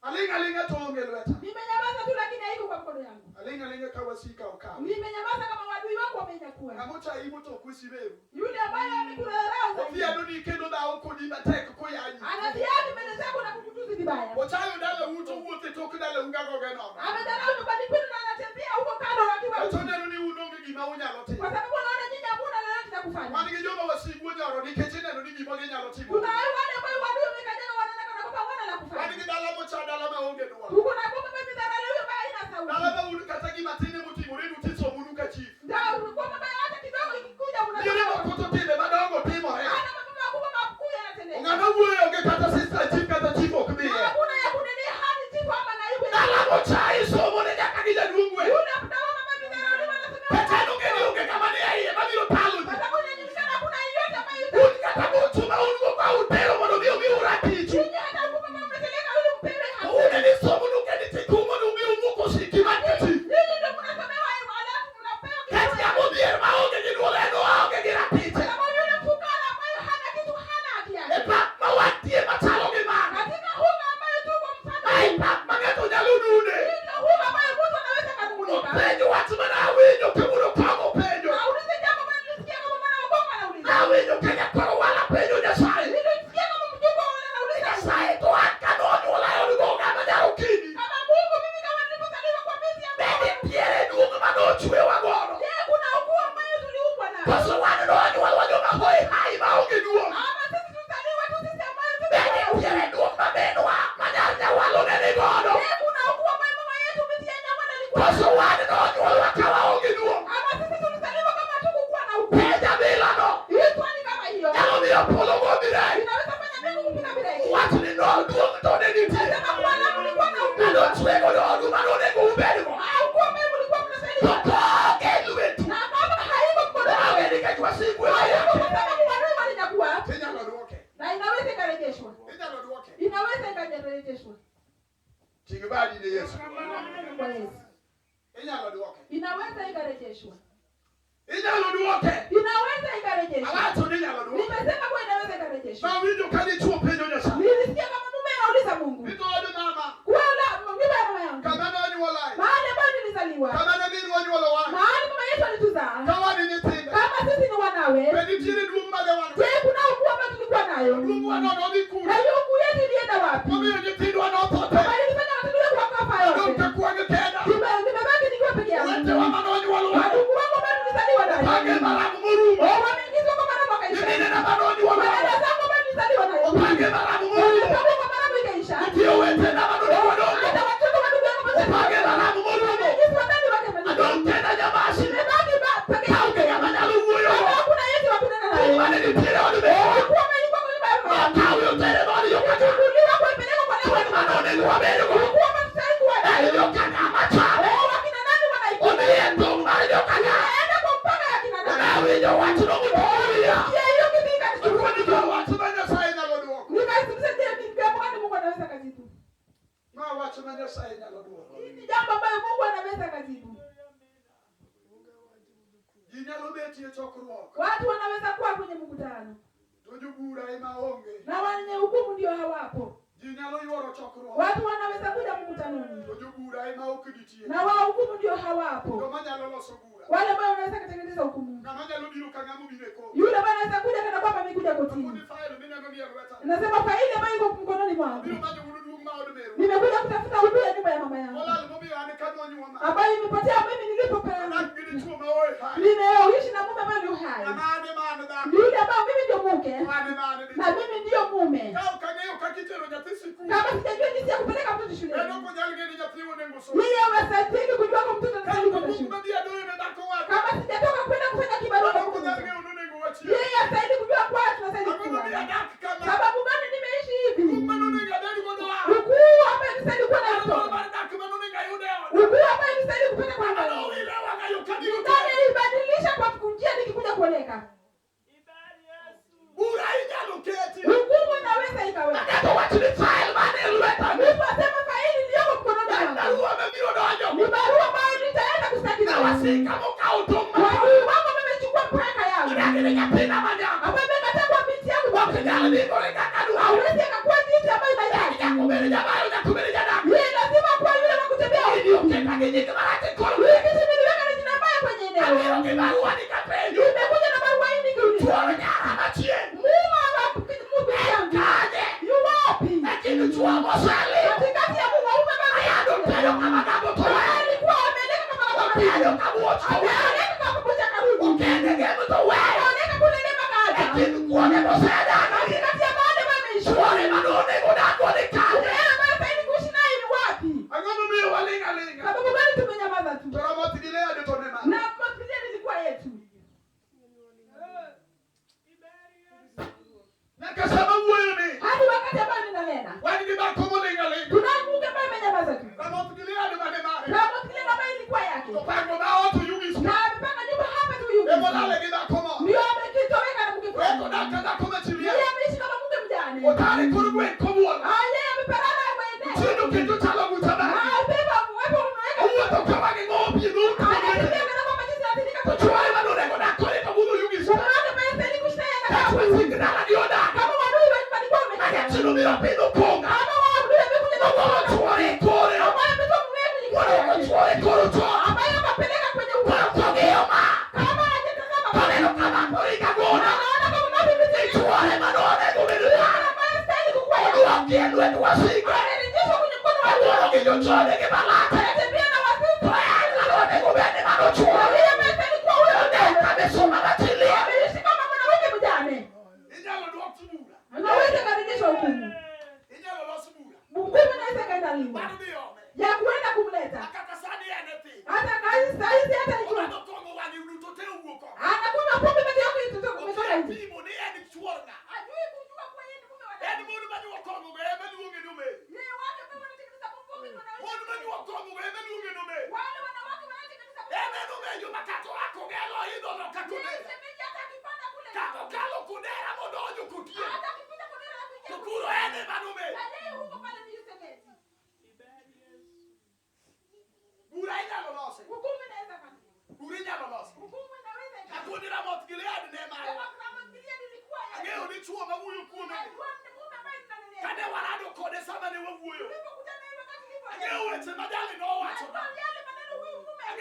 [SPEAKER 1] Aling' aling'a to onge lweta.
[SPEAKER 2] Nimenyamaza tu, lakini haiko kwa mkono yangu.
[SPEAKER 1] Aling' aling'a ka wasika okaw.
[SPEAKER 2] Nimenyamaza kama wadui wangu wamenyakua.
[SPEAKER 1] Ng'ama ochayi motoko isiberu.
[SPEAKER 2] Yule ambaye amekudharau zaidi
[SPEAKER 1] Othiano ni kendo dhawo kodi matek koyanyi.
[SPEAKER 2] anadhihaki mbele zako na kukutusi vibaya.
[SPEAKER 1] Ochayo dalau to wuotho e tok dalau ka goge nono.
[SPEAKER 2] Amedharau nyumbani kwenu na anatembea huko kando akiwa
[SPEAKER 1] To oneno ni un onge gima unyalo
[SPEAKER 2] kwa
[SPEAKER 1] timo.
[SPEAKER 2] sababu anaona nyinyi hamuna lolote la kufanya.
[SPEAKER 1] Wan gi joma wasigu onyoro nikech ineno ni gima ginyalo timo.
[SPEAKER 2] Kuna wale ambao wadui wamekanyaga wanaona kana kwamba hawana la
[SPEAKER 1] Wan
[SPEAKER 2] kufanya.
[SPEAKER 1] gi dala mocha dala maonge duol.
[SPEAKER 2] Tuko na kwamba imedharauliwa ambayo haina
[SPEAKER 1] Dala
[SPEAKER 2] sauti.
[SPEAKER 1] ma un kata gima tin emotimore nutisomoru ka chief.
[SPEAKER 2] Ndio kwamba hata kidogo ikikuja
[SPEAKER 1] Nitiere
[SPEAKER 2] unasema
[SPEAKER 1] moko to timbe madongo timore.
[SPEAKER 2] hata mambo makubwa makuu yanatendeka.
[SPEAKER 1] Ng'ama wuoyo onge kata sister chief kata chief ok dhiye.
[SPEAKER 2] Hakuna ya kunenea hadi chifu ama naibu. ya-
[SPEAKER 1] Dala mochayi somo ne nyaka gi jaduong' gweng'.
[SPEAKER 2] Yule mtawa mama imedharauliwa anasema
[SPEAKER 1] Kata en onge ni onge kama ni e iye mabiro thalo ji.
[SPEAKER 2] kwa sababu inajulikana hakuna yeyote ambaye yuko
[SPEAKER 1] Un kata mutu ma un go ka utero mondo mi omiu ratichu.
[SPEAKER 2] nyinyi hata huko kama mmeteleka ili mpewe
[SPEAKER 1] To
[SPEAKER 2] haki.
[SPEAKER 1] un emi somonu kendo itiku mondo umi umuko siki mar chief.
[SPEAKER 2] Nyinyi ndio mnasomewa hivyo alafu mnapewa
[SPEAKER 1] Kech
[SPEAKER 2] kitu.
[SPEAKER 1] ng'ama odhier maonge gi duol en oonge gi ratiche.
[SPEAKER 2] Kwa sababu yule mfukara ambaye hana kitu hana haki
[SPEAKER 1] E
[SPEAKER 2] yake.
[SPEAKER 1] pap ma wantie machalo gi mano.
[SPEAKER 2] Katika huko ambayo tuko mfano
[SPEAKER 1] Ma e pap ma ng'ato nyalo dude.
[SPEAKER 2] hii ndio huko ambayo mtu anaweza kanung'unika.
[SPEAKER 1] Openjo wach mane awinjo kawuono kong'o penjo.
[SPEAKER 2] Aulize jambo ambalo nilisikia kama mwana wa Kongo anauliza.
[SPEAKER 1] Nawinjo ka nyakoro wala penjo Nyasaye.
[SPEAKER 2] Nilisikia kama mjukuu wa wala anauliza.
[SPEAKER 1] Nyasaye to an kanonyuola e od goga manyar okinyi.
[SPEAKER 2] Kama Mungu mimi kama nilipozaliwa kwa miti ya
[SPEAKER 1] Be
[SPEAKER 2] Mungu.
[SPEAKER 1] nitiere duong' manochwewa godo.
[SPEAKER 2] Je, kuna ukuu ambayo tuliumbwa nayo?
[SPEAKER 1] Koso wan nonyuolwa joma hoi hai maonge duong'.
[SPEAKER 2] Ama sisi tulizaliwa tu sisi ambayo
[SPEAKER 1] Be
[SPEAKER 2] tuko
[SPEAKER 1] nitiere duong' ma minwa ma nyar nyawalo ne ni godo.
[SPEAKER 2] Je, kuna ukuu ambayo mama yetu miti ya nyawala alikuwa
[SPEAKER 1] Koso wan nonyuolwa ka waonge duong'.
[SPEAKER 2] Ama sisi tulizaliwa kama hatukukuwa na ukuu.
[SPEAKER 1] Penja bilano
[SPEAKER 2] Hii swali kama hiyo
[SPEAKER 1] nyalo miyo polo go birek.
[SPEAKER 2] inaweza fanya mbingu kupiga bireki.
[SPEAKER 1] Wach ni no duong' to ne nitie.
[SPEAKER 2] Nasema kuwa na kulikuwa na ukuu.
[SPEAKER 1] Manochwe godo odu manonego ubedgo.
[SPEAKER 2] Ah, ukuu ambayo mlikuwa mnastahili
[SPEAKER 1] To
[SPEAKER 2] kuwa.
[SPEAKER 1] koonge lwetu.
[SPEAKER 2] Na kama haiko mkononi
[SPEAKER 1] Onge
[SPEAKER 2] mwenu,
[SPEAKER 1] nikech wasigu ema
[SPEAKER 2] haiko
[SPEAKER 1] yake.
[SPEAKER 2] kwa sababu wadui walinyakua
[SPEAKER 1] Inyalo duoke.
[SPEAKER 2] na inaweza ikarejeshwa.
[SPEAKER 1] Inyalo duoke.
[SPEAKER 2] Inaweza ikarejeshwa.
[SPEAKER 1] Ting' badi ne Yesu.
[SPEAKER 2] Kwa Yesu.
[SPEAKER 1] Inyalo duoke.
[SPEAKER 2] Inaweza ikarejeshwa.
[SPEAKER 1] Inyalo duoke.
[SPEAKER 2] Inaweza ikarejeshwa.
[SPEAKER 1] Awacho ni inyalo duoke.
[SPEAKER 2] Nimesema kuwa inaweza ikarejeshwa.
[SPEAKER 1] Nawinjo ka dichuo penjo Nyasaye.
[SPEAKER 2] Nilisikia kama mume anauliza Mungu.
[SPEAKER 1] Ni to od mama
[SPEAKER 2] Kuwa la nyumba ya mama yangu.
[SPEAKER 1] kama nonyuolae
[SPEAKER 2] Mahali ambayo nilizaliwa. tulizaliwa,
[SPEAKER 1] Kama ne minwa onyuolowa.
[SPEAKER 2] Mahali mama yetu alituzaa,
[SPEAKER 1] Ka wan e nyithinde.
[SPEAKER 2] Kama sisi ni wanawe,
[SPEAKER 1] Be nitiere duong' mane wan
[SPEAKER 2] je, kuna ukuu ambayo tulikuwa nayo?
[SPEAKER 1] Duong' wa no nodhi
[SPEAKER 2] Na
[SPEAKER 1] kure.
[SPEAKER 2] hiyo ukuu yetu ilienda wapi?
[SPEAKER 1] Momiyo nyithindwa notho te.
[SPEAKER 2] Ambayo ilifanya watoto wetu wakafa
[SPEAKER 1] Adong'
[SPEAKER 2] yote.
[SPEAKER 1] ka kwang' kenda.
[SPEAKER 2] Nimebaki nikiwa peke yangu.
[SPEAKER 1] Owetewa mane onyuolowa.
[SPEAKER 2] Wadugu wangu ambao tulizaliwa
[SPEAKER 1] Opange
[SPEAKER 2] nayo.
[SPEAKER 1] maram morumo.
[SPEAKER 2] Oh, wameingizwa kwa maramu wakaisha.
[SPEAKER 1] Nyiminena mane onyuolowa.
[SPEAKER 2] Wadada zangu ambao tulizaliwa nayo.
[SPEAKER 1] Opange maram morumo.
[SPEAKER 2] Wamepangwa kwa maramu ikaisha.
[SPEAKER 1] Nitie owetena manonego wadongo.
[SPEAKER 2] Hata watoto wadogo yangu ambao
[SPEAKER 1] Opange maram morumo.
[SPEAKER 2] wameingizwa ndani wakamalizwa.
[SPEAKER 1] Adong' kenda nyamasi.
[SPEAKER 2] Nimebaki peke
[SPEAKER 1] Kaonge
[SPEAKER 2] yangu.
[SPEAKER 1] ng'ama nyalo wuoyo.
[SPEAKER 2] Kama hakuna yeyote wa kunena naye.
[SPEAKER 1] Duong' mane nitiere od mewa.
[SPEAKER 2] Ulikuwa umeingwa kwa nyumba ya mama yangu.
[SPEAKER 1] Okawi otere e od jokaka.
[SPEAKER 2] Ulichukuliwa kuipeleka kwa
[SPEAKER 1] Duong'
[SPEAKER 2] nani?
[SPEAKER 1] mane onego wabedgo.
[SPEAKER 2] Ulikuwa unastahili kuwa
[SPEAKER 1] En
[SPEAKER 2] nayo.
[SPEAKER 1] jokaka machame.
[SPEAKER 2] Oh, wakina nani wanaikula?
[SPEAKER 1] Odhi e tong' mar jokaka.
[SPEAKER 2] Naenda kwa mpaka ya kina nani?
[SPEAKER 1] Nawinjo wachno motuo wiya.
[SPEAKER 2] Je, hiyo kitu ikanichukua
[SPEAKER 1] Akuoni jo wach ma Nyasaye nyalo duoko.
[SPEAKER 2] Nikasikiza, je, ni jambo gani Mungu anaweza kajibu?
[SPEAKER 1] Ma wach ma Nyasaye nyalo duoko.
[SPEAKER 2] Hii ni jambo ambayo Mungu anaweza kajibu.
[SPEAKER 1] Ji nyalo betie chokruok.
[SPEAKER 2] Watu wanaweza kuwa kwenye mkutano
[SPEAKER 1] To jobura ema onge.
[SPEAKER 2] na wenye hukumu ndio hawapo.
[SPEAKER 1] Ji nyalo yuoro chokruok.
[SPEAKER 2] Watu wanaweza kuja mkutanoni
[SPEAKER 1] To jobura ema ok nitie.
[SPEAKER 2] na wahukumu ndio hawapo.
[SPEAKER 1] Joma nyalo loso bura.
[SPEAKER 2] Wale ambao wanaweza kutengeneza hukumu,
[SPEAKER 1] Ng'ama nyalo biro ka ng'ama obiro e kot.
[SPEAKER 2] yule ambaye anaweza kuja kana kwamba amekuja
[SPEAKER 1] Akuoni
[SPEAKER 2] kotini.
[SPEAKER 1] file mineno ni e lweta.
[SPEAKER 2] Nasema faili ambayo iko mkononi mwangu,
[SPEAKER 1] Abiro manyo godo duong' ma od meru.
[SPEAKER 2] nimekuja kutafuta hukumu ya nyumba ya mama yangu
[SPEAKER 1] Olal momiyo an kanonyuoma.
[SPEAKER 2] ambayo imepotea mimi nilipopewa.
[SPEAKER 1] Adak gi dichuo ma oe hai.
[SPEAKER 2] Nimeishi na mume ambaye ni uhai,
[SPEAKER 1] Ng'ama an ema an dhako.
[SPEAKER 2] yule ambayo mimi ndio mke
[SPEAKER 1] To an ema an
[SPEAKER 2] na
[SPEAKER 1] dichuo.
[SPEAKER 2] mimi ndiyo mume.
[SPEAKER 1] Ka ok ang'eyo kaka itero nyathi sikul.
[SPEAKER 2] Kama sijajua jinsi ya kupeleka mtoto
[SPEAKER 1] En
[SPEAKER 2] shuleni,
[SPEAKER 1] ok onyal ng'e ni nyathi onego som.
[SPEAKER 2] yeye hawastahili kujua kwa mtoto
[SPEAKER 1] Ka
[SPEAKER 2] anastahili
[SPEAKER 1] ok
[SPEAKER 2] kwenda
[SPEAKER 1] buk
[SPEAKER 2] shule.
[SPEAKER 1] madhi adoyo ne dhako wadwa.
[SPEAKER 2] Kama sijatoka kwenda kufanya kibarua
[SPEAKER 1] En
[SPEAKER 2] kwa
[SPEAKER 1] ok onyal
[SPEAKER 2] mtoto,
[SPEAKER 1] ng'eyo ni onego wachiem.
[SPEAKER 2] yeye hastahili kujua kwa tunastahili
[SPEAKER 1] Ang'o momiyo
[SPEAKER 2] kula.
[SPEAKER 1] adak kama?
[SPEAKER 2] Sababu gani nimeishi hivi?
[SPEAKER 1] Duong' mane onego abed godo ot.
[SPEAKER 2] Ukuu ambaye nistahili kuwa nayo
[SPEAKER 1] An moro
[SPEAKER 2] mtoto,
[SPEAKER 1] mar dak mane onego ayud e ot.
[SPEAKER 2] ukuu ambaye nistahili kupata kwa
[SPEAKER 1] Mano
[SPEAKER 2] nyumba.
[SPEAKER 1] owile wang'a yo kabiro
[SPEAKER 2] Nani alibadilisha kwa kujia nikikuja kuoleka?
[SPEAKER 1] Bura inyalo keti.
[SPEAKER 2] Hukumu inaweza ikaweka.
[SPEAKER 1] Ng'ato wach ni file mane e lweta.
[SPEAKER 2] Mtu asema faili iliyoko mkononi
[SPEAKER 1] En
[SPEAKER 2] mwangu
[SPEAKER 1] barua mabiro donjo.
[SPEAKER 2] ni barua ambayo nitaenda kustaki
[SPEAKER 1] Na
[SPEAKER 2] nayo.
[SPEAKER 1] wasika mokawo tong' ma.
[SPEAKER 2] Wadui wangu wamechukua mpaka yangu
[SPEAKER 1] Odagi ni nyathina manyako.
[SPEAKER 2] ambayo imekataa kwa binti yangu
[SPEAKER 1] Ok nyal ndikore kaka dwaro.
[SPEAKER 2] hawezi akakuwa jinsi ambayo inahitaji.
[SPEAKER 1] Nyaka obed jabayo, nyaka obed jadak.
[SPEAKER 2] Yeye lazima kuwa yule wa kutembea
[SPEAKER 1] Gini oketa gi nying marach e kor
[SPEAKER 2] Yule kitu imeniweka na jina mbaya kwenye
[SPEAKER 1] Abiro
[SPEAKER 2] eneo.
[SPEAKER 1] gi barua ni kapenjo.
[SPEAKER 2] Nimekuja na barua hii nikiuliza.
[SPEAKER 1] Chuor nyara machieng'.
[SPEAKER 2] Mume wa mke yangu
[SPEAKER 1] Kanye.
[SPEAKER 2] yu wapi?
[SPEAKER 1] E kind chuo moseli.
[SPEAKER 2] Katikati ya mwanaume
[SPEAKER 1] Ayado penjo kama gamo to we.
[SPEAKER 2] alikuwa ameeleka kama kama
[SPEAKER 1] Openjo ka muoch to we.
[SPEAKER 2] ameeleka kama kuja karudi.
[SPEAKER 1] Okende gemo to we.
[SPEAKER 2] Ameeleka kule ile
[SPEAKER 1] E
[SPEAKER 2] makaza.
[SPEAKER 1] kind kuonde mosedak.
[SPEAKER 2] Katikati ya baada ameishi.
[SPEAKER 1] Chuore manonego dakgo ni kanye.
[SPEAKER 2] Yeye ambaye stahili kuishi naye ni wapi?
[SPEAKER 1] Ang'o momiyo waling' aling'a?
[SPEAKER 2] Sababu gani tumenyamaza tu?
[SPEAKER 1] To Ramoth Gilead to ne mane?
[SPEAKER 2] Na Gilead ilikuwa yetu.
[SPEAKER 1] Nyaka sama wuoyo ni
[SPEAKER 2] Hadi wakati ambao ninanena.
[SPEAKER 1] wan gi dhako moling' aling'a.
[SPEAKER 2] Tunaye Mungu ambaye amenyamaza tu.
[SPEAKER 1] Ramoth Gilead mane mare.
[SPEAKER 2] Ramoth Gilead ambaye ilikuwa yake.
[SPEAKER 1] To pango ma ot oyugis.
[SPEAKER 2] Na amepanga nyumba hapa tu yuko.
[SPEAKER 1] Emolale gi dhako moro.
[SPEAKER 2] Ndio amekitoweka na mke
[SPEAKER 1] Weko
[SPEAKER 2] fulani.
[SPEAKER 1] dak ka dhako machilia.
[SPEAKER 2] Yeye ameishi kama mke mjane.
[SPEAKER 1] Otare kor gweng' kobuolo.
[SPEAKER 2] Ah, yeye ameparara maeneo.
[SPEAKER 1] Otieno kendo chalo bucha mare.
[SPEAKER 2] Ah, beba wewe umeweka.
[SPEAKER 1] Owuotho ka wang'e ng'o pie dhoot.
[SPEAKER 2] Anatembea kana kwamba jinsi anatirika
[SPEAKER 1] To
[SPEAKER 2] kwa
[SPEAKER 1] chuore manonego dak kode to budho oyugis.
[SPEAKER 2] Mume wake ambaye hastahili kuishi naye
[SPEAKER 1] Ka
[SPEAKER 2] anakaa.
[SPEAKER 1] wasik dala gi odak.
[SPEAKER 2] Kama wadui wa nyumbani kwao
[SPEAKER 1] Mane
[SPEAKER 2] wamekataa.
[SPEAKER 1] chielo biro pidho konga.
[SPEAKER 2] Kama wadui wamekuja na
[SPEAKER 1] Ogolo
[SPEAKER 2] kutoka.
[SPEAKER 1] chuore e kore.
[SPEAKER 2] Ambaye ametoa mume kwenye
[SPEAKER 1] Wuon
[SPEAKER 2] kichwa
[SPEAKER 1] ogo
[SPEAKER 2] chake.
[SPEAKER 1] chuore e kor ot.
[SPEAKER 2] Ambaye akapeleka kwenye
[SPEAKER 1] Koro
[SPEAKER 2] ukuta.
[SPEAKER 1] kong'iyo ma.
[SPEAKER 2] Kama hajatazama
[SPEAKER 1] Toneno ka mako ringa gona.
[SPEAKER 2] anaona kama mavi
[SPEAKER 1] Ni chuore manonego bed
[SPEAKER 2] Yule
[SPEAKER 1] mare.
[SPEAKER 2] ambaye hastahili kukua yake.
[SPEAKER 1] Oduoki e lwet wasike.
[SPEAKER 2] Amerejeshwa kwenye mkono wa
[SPEAKER 1] Owuoro
[SPEAKER 2] adui.
[SPEAKER 1] gi jochode gi malate.
[SPEAKER 2] Anatembea na wasisi.
[SPEAKER 1] To en manonego bed ni mano
[SPEAKER 2] Na
[SPEAKER 1] chuore.
[SPEAKER 2] yeye ambaye hastahili kuwa huyo
[SPEAKER 1] Odak
[SPEAKER 2] mume.
[SPEAKER 1] ka misumba machilia.
[SPEAKER 2] Ameishi kama mwanamke mjane.
[SPEAKER 1] Inyalo duok bura.
[SPEAKER 2] Anaweza karejeshwa hukumu.
[SPEAKER 1] Inyalo los bura.
[SPEAKER 2] Hukumu inaweza kaandaliwa
[SPEAKER 1] Mar dhi ome.
[SPEAKER 2] ya kuenda kumleta.
[SPEAKER 1] Kata sani en e piny.
[SPEAKER 2] Hata kazi saizi hata ikiwa
[SPEAKER 1] Omadho kong'o wang'e duto te owuok oko.
[SPEAKER 2] anakunywa pombe peke yake
[SPEAKER 1] Okia
[SPEAKER 2] kutoka nje.
[SPEAKER 1] pimo ni en chuor ng'a.
[SPEAKER 2] Hajui kujua kuwa yeye ni mume wa
[SPEAKER 1] En
[SPEAKER 2] nani.
[SPEAKER 1] mon manyuo kong'o go ema luonge ni omer.
[SPEAKER 2] Yeye wake kama wanatengeneza pombe ndio
[SPEAKER 1] Mon
[SPEAKER 2] wanaweza.
[SPEAKER 1] manyuo kong'o go ema luonge ni omer.
[SPEAKER 2] Wale wanawake wanaotengeneza
[SPEAKER 1] En
[SPEAKER 2] pombe.
[SPEAKER 1] en omejo ma kata oa kogelo oidho loka
[SPEAKER 2] Yeye
[SPEAKER 1] kodera.
[SPEAKER 2] shemeji hata akipanda kule.
[SPEAKER 1] Kata okalo kodera modonjo kotieno.
[SPEAKER 2] Hata akipita kule na kuingia.
[SPEAKER 1] To kuro en ema nomer.
[SPEAKER 2] Na yeye huko pale ni shemeji.
[SPEAKER 1] Bura inyalo losi.
[SPEAKER 2] Hukumu inaweza kandaliwa.
[SPEAKER 1] Bura inyalo losi.
[SPEAKER 2] Hukumu inaweza ikandaliwa.
[SPEAKER 1] Kakuoni Ramoth Gilead ne
[SPEAKER 2] Kama
[SPEAKER 1] marwa.
[SPEAKER 2] Ramoth Gilead ilikuwa yeye.
[SPEAKER 1] Ang'eyo ni chuo mawuoyo kuome ni.
[SPEAKER 2] Najua ni mume ambaye ninanenea.
[SPEAKER 1] Kane warado kode sama ne wawuoyo.
[SPEAKER 2] Tulipokutana naye wakati nilipo.
[SPEAKER 1] Ang'eyo weche ma jali nowacho.
[SPEAKER 2] Najua yale maneno huyu mume
[SPEAKER 1] Ang'eyo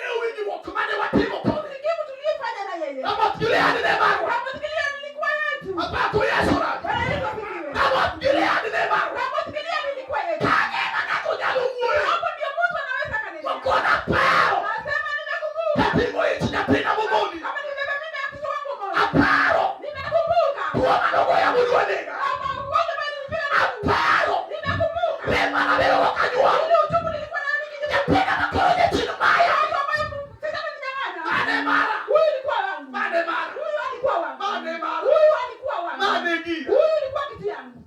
[SPEAKER 1] Kating'o ich nyathina mogoni.
[SPEAKER 2] Kama nimebeba mimba ya mtoto wangu mmoja.
[SPEAKER 1] Aparo.
[SPEAKER 2] Nimekumbuka.
[SPEAKER 1] Tuo manogoya modwa nega.
[SPEAKER 2] Kama ugonjwa ambao nilipiga na
[SPEAKER 1] Aparo.
[SPEAKER 2] Nimekumbuka.
[SPEAKER 1] Rem manabedogo kanyuol.
[SPEAKER 2] Ile uchungu nilikuwa nayo nikijua.
[SPEAKER 1] Nyathina makoro jachien maya.
[SPEAKER 2] Watu ambao shetani alininyang'anya.
[SPEAKER 1] Mane mara.
[SPEAKER 2] Huyu alikuwa wangu.
[SPEAKER 1] Mane mara.
[SPEAKER 2] Huyu alikuwa wangu.
[SPEAKER 1] Mane mara.
[SPEAKER 2] Huyu alikuwa wangu.
[SPEAKER 1] Mane gira.
[SPEAKER 2] Huyu alikuwa kitu yangu.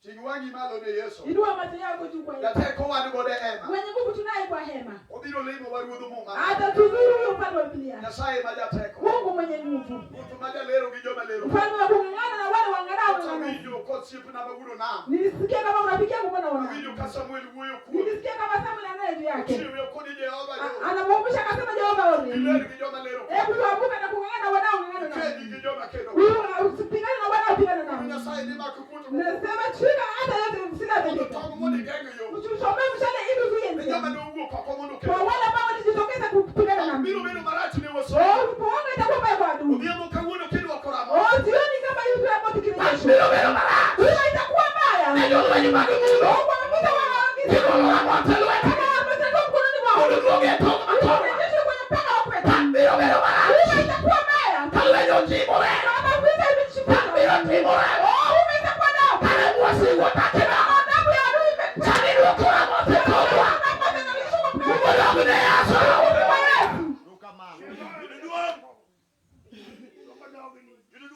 [SPEAKER 1] Ting' wang'i malo ne Yesu.
[SPEAKER 2] Inua macho yako juu kwa Yesu.
[SPEAKER 1] Jateko wan godo e hema.
[SPEAKER 2] Mwenye nguvu tunaye kwa hema.
[SPEAKER 1] Obiro limo wa ruodh muma.
[SPEAKER 2] Atatuzuru huyo mfalme wa Biblia.
[SPEAKER 1] Nyasaye ma jateko.
[SPEAKER 2] Mungu mwenye nguvu.
[SPEAKER 1] Ruoth ma jalero gi joma lero.
[SPEAKER 2] Mfalme wa kung'ang'ana na wale wang'anao wang'ang'ana.
[SPEAKER 1] Awinjo kosiepna ma wuon nam.
[SPEAKER 2] Nilisikia kama rafiki yangu bwana wana.
[SPEAKER 1] Awinjo ka Samuel wuoyo kuome.
[SPEAKER 2] Nilisikia kama Samuel anaye juu yake.
[SPEAKER 1] Chiwe kodi Jehova yo.
[SPEAKER 2] Anamuumbisha akasema Jehova ore.
[SPEAKER 1] Iler gi joma lero.
[SPEAKER 2] Hebu tuambuka na kung'ang'ana wanaong'ang'ana na.
[SPEAKER 1] Ikedi gi joma kedo.
[SPEAKER 2] Huyu usipigane na wanaopigana na.
[SPEAKER 1] Nyasaye ni mak kuto.
[SPEAKER 2] Nasema shika hata yote
[SPEAKER 1] Mondo
[SPEAKER 2] msinatendeka.
[SPEAKER 1] tong' mondo igeng' yo.
[SPEAKER 2] Usisomee mshale ili uzuie
[SPEAKER 1] Ne
[SPEAKER 2] njia.
[SPEAKER 1] joma ne owuok oko mondo
[SPEAKER 2] Kwa
[SPEAKER 1] okel.
[SPEAKER 2] wale ambao walijitokeza kupigana na
[SPEAKER 1] Biro
[SPEAKER 2] mimi.
[SPEAKER 1] bedo marach ne waso.
[SPEAKER 2] Oh, ulipoona itakuwa mbaya kwa adui.
[SPEAKER 1] Odhiambo kawuono kidwoko ramo.
[SPEAKER 2] Oh, sioni kama hiyo hapo tukirejeshwa.
[SPEAKER 1] Biro bedo marach.
[SPEAKER 2] Hiyo itakuwa mbaya.
[SPEAKER 1] Ne jolweny mag mudho.
[SPEAKER 2] Oh, kwa vita wa giza.
[SPEAKER 1] Gigolo ramo e lwetgi.
[SPEAKER 2] Kama wametoka mkononi mwao.
[SPEAKER 1] Mondo duogi e tong' makorwa.
[SPEAKER 2] Urejeshwe kwenye mpaka wa kwetu.
[SPEAKER 1] Biro bedo marach.
[SPEAKER 2] Hiyo itakuwa mbaya.
[SPEAKER 1] Ka lweny otimore.
[SPEAKER 2] Kama vita imeshikana.
[SPEAKER 1] Biro timore.
[SPEAKER 2] Oh, hiyo itakuwa damu.
[SPEAKER 1] Kare mwasigu otak e nam.